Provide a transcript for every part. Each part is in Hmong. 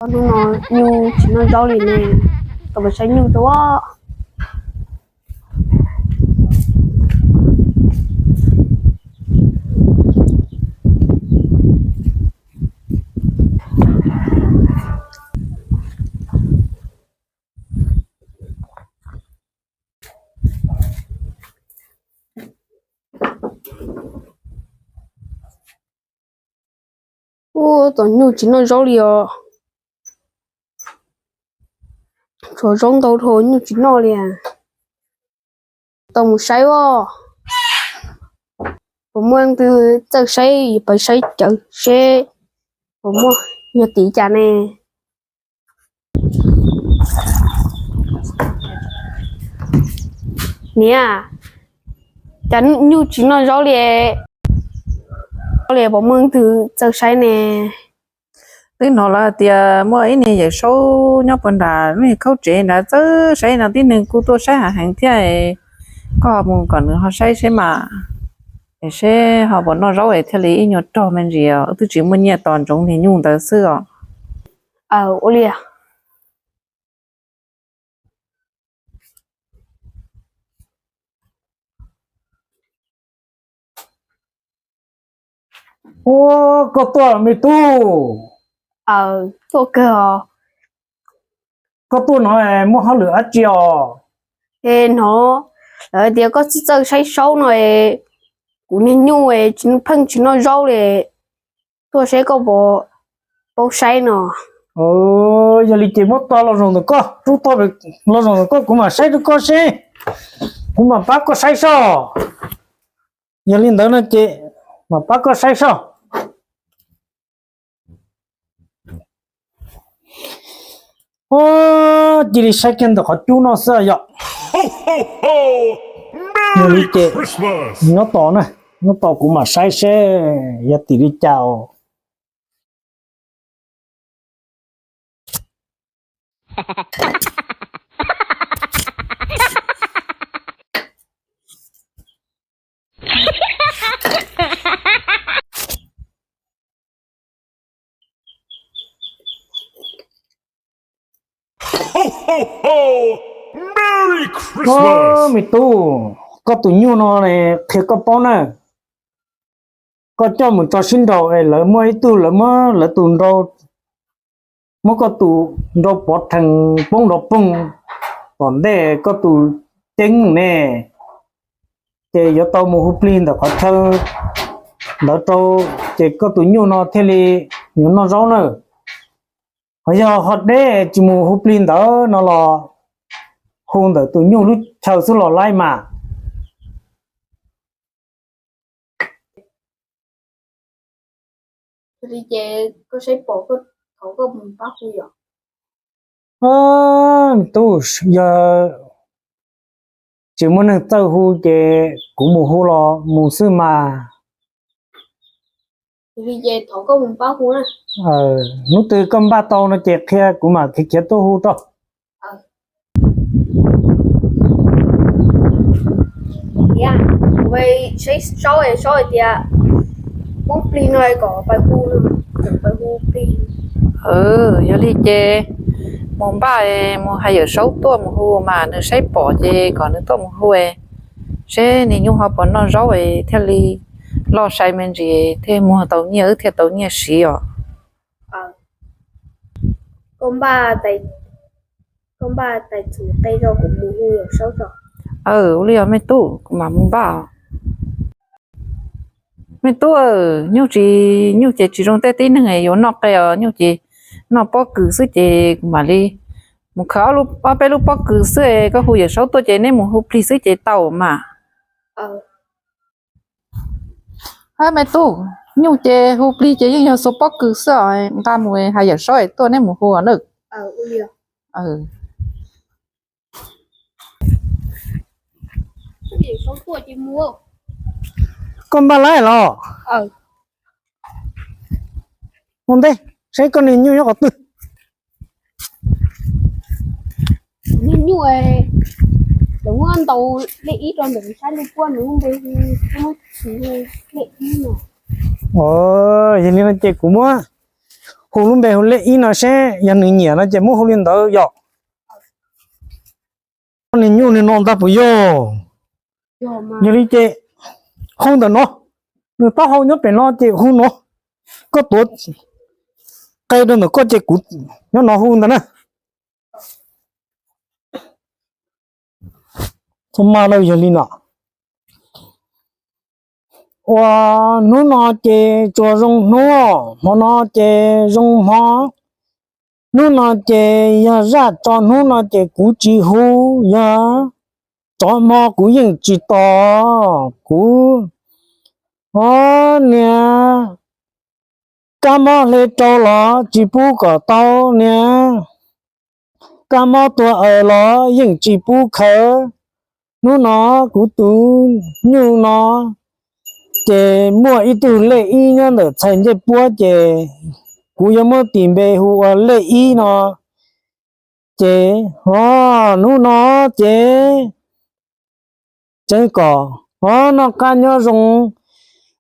Hnub no nyuj tsis noj zaub li ne, tau mus saib nyuj rau. Ua tom nyuj tsis noj zaub li os. Tshuav zaub ntau dhau nyuj tsis noj li. Tau mus saib os, puas muaj leej twg txawj saib, pab saib cawv seb puas muaj, yog tim cas ne. Niam, cas nyuj tsis noj zaub li, li puas muaj leej twg txawj saib ne. Twb hnov lawv tias muaj ib niag yawm saub nyob puag nram lub khaub tsev nrad txawj saib no, tib neeg kuj tuaj saib heev heev thiab. Koj ho mus kom nws ho saib seb mas, es seb ho puas noj zaub es thiaj li ib nyuag rog me ntsis os, twb tsis muaj nyiaj tos ntsoov niag nyuj ntawd xwb os. Aw, ua li. Ua, koj tuaj me tub. Aw, tuaj kawg os. Koj tuaj no muaj hauj lwm dab tsi os? Es hnov lawv tias koj txawj txawj saib saub no es, kuv niag nyuj es pheej tsis noj zaub li, tuaj saib koj puas paub saib no. Yog li ces muab tog los zaum ntawm koj, rub tog los zaum ntawm koj, kuv mam saib rau koj seb, kuv mam pab koj saib soj. Yog li ntawd no ces mam pab koj saib soj. Ua, cia li saib kiag ntawm qhov cub no xwb yom. Yog li ces nyob tos na, nyob tos kuv mam saib seb yog tim li cas os. Merry Christmas. Me tub, koj tus nyuj no qhia koj paub na. Koj coj mus tso sib nraus es lawv muaj ib tug lawv muab lawv tus nrau, muab koj tus nrau pov rhees poob nrov poog tom ntej koj tus ceeb ne, ces yuav tau mus hu plig ntawm qhov chaw ntawd rau, ces koj tus nyuj no thiaj li yuav noj zaub na. Ho yog ho deb tsis mus hu plig ntawd no los hu ntawm tus nyuj lub chaw xwb los laib mas. Yog li ces koj saib pom, thov koj mus pab hu yom. Tub, yog tsis muaj neeg txawj hu ces kuv mus hu los mus xwb mas. Yog li ces thov koj mus pab hu na. Hnub twg koj npaj tau no ces qhia kuv mam khiav khiav tuaj hu rau. Saib saub, saub hais tias muab plig no kom pais hu, kom pais hu plig. Yog li ces mus npaj, mus hais yawm saub tuaj mus hu mas nws saib pom ces kom nws tuaj mus hu, seb niag nyuj ho puas noj zaub thiaj li loj sai me ntsis thiaj muag tau nyiaj, wb thiaj tau nyiaj siv os. Koj npaj tais txhuv qe rau kuv mus hu yawm saub tso. Aw, ua li os me tub, kuv mam mus npaj. Me tub, nyuj tsis, nyuj ces tsis zoo tej tib neeg yuav noj qe os, nyuj ces noj pob kws xwb ces kuv mam li mus khaws ob peb lub pob kws xwb, koj hu yawm saub tuaj ces neb mus hu plig xwb ces tau mas. Me tub, nyuj ces hu plig ces yeej yog xuas pob kws xwb os, nqa mus hais yawm saub es tuaj neb mus hu na. Koj npaj laib los? Mus ntej, saib koj niag nyuj nyob qhov twg. Niag nyuj, lawv muab ntaus lej ib rau ntawm sab lub puab nws npe hu, muab tsis hu lej ib no. Yog li no ces kuv muab hu lub npe hu lej ib no seb yog nws nyiam no ces muab hu li ntawd yom. Niag nyuj niag no ntag puas yog? Yog li ces hu ntawm no, nws taub hau nyob pem no ces hu no, koj tuav qe rau ntawm koj ces kuv nyob no hu ntag na. Txhob maj lauj, yog li no. Ua, hnub no ces tsuas zoo hnub, hmo no ces zoo hmo. Hnub no ces yog zaj tso hnub no ces kuv tsis hu, yog tsov hmo kuv yeej tsis tos. Kuv, o, niag kab mob hle rau los tsis pub kom tau, niag kab mob tuag aws los yeej tsis pub khawv. Hnub no kuv tus nyuj no ces muaj ib tug lej ib nyob ntawm txhais ncej puab ces kuv yuav muab tis npe hu ua lej ib no. Ces, o, hnub no ces tseev kom, o, noj qab nyob zoo.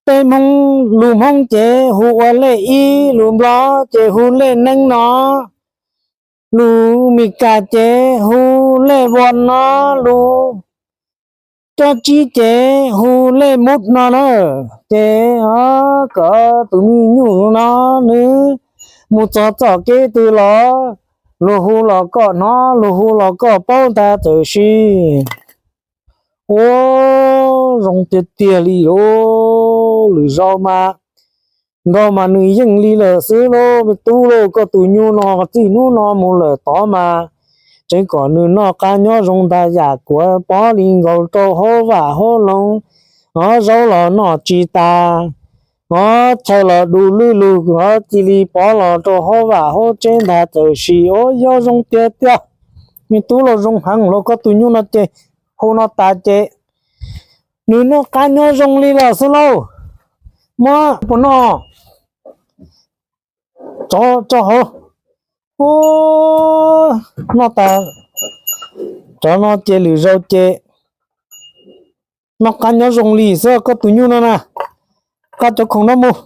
Peb Hmoob, lus Hmoob ces hu ua lej ib, lus Nplog ces hu lej neeb no, lus Mis Kas ces hu lej vos no, lus coj tsib ces hu lej mub no na. Ces, o, kom tus me nyuj no nws mus txog txoj kev twg los, luag hu los koj hnov, luag hu los koj paub ntag. Txawm sis, ua, zoo tiag tiag li os. Lwm zaus mas nrog mas nws yeej li lawm xwb lauj me tub lauj. Koj tus nyuj no txij hnub no mus lawm tod mas tseev kom nws noj qab nyob zoo ntag. Yam kuav pov li nkaus rau hauv vaj hauv loog, o, zaub los noj tsis tas, o, chaw los du lwj lug, o, cia li pov los rau hauv vaj hauv tsev ntag. Txawm sis, o, yog zoo tiag tiag, me tub lauj, zoo heev lauj. Koj tus nyuj no ces hu no tas ces nws noj qab nyob zoo li lawm xwb lauj. Muab puas noj, tso hauv. Noj tas cov no ces lwm zaus ces noj qab nyob zoo li xwb koj tus nyuj no na. Qab cov khoom no mus.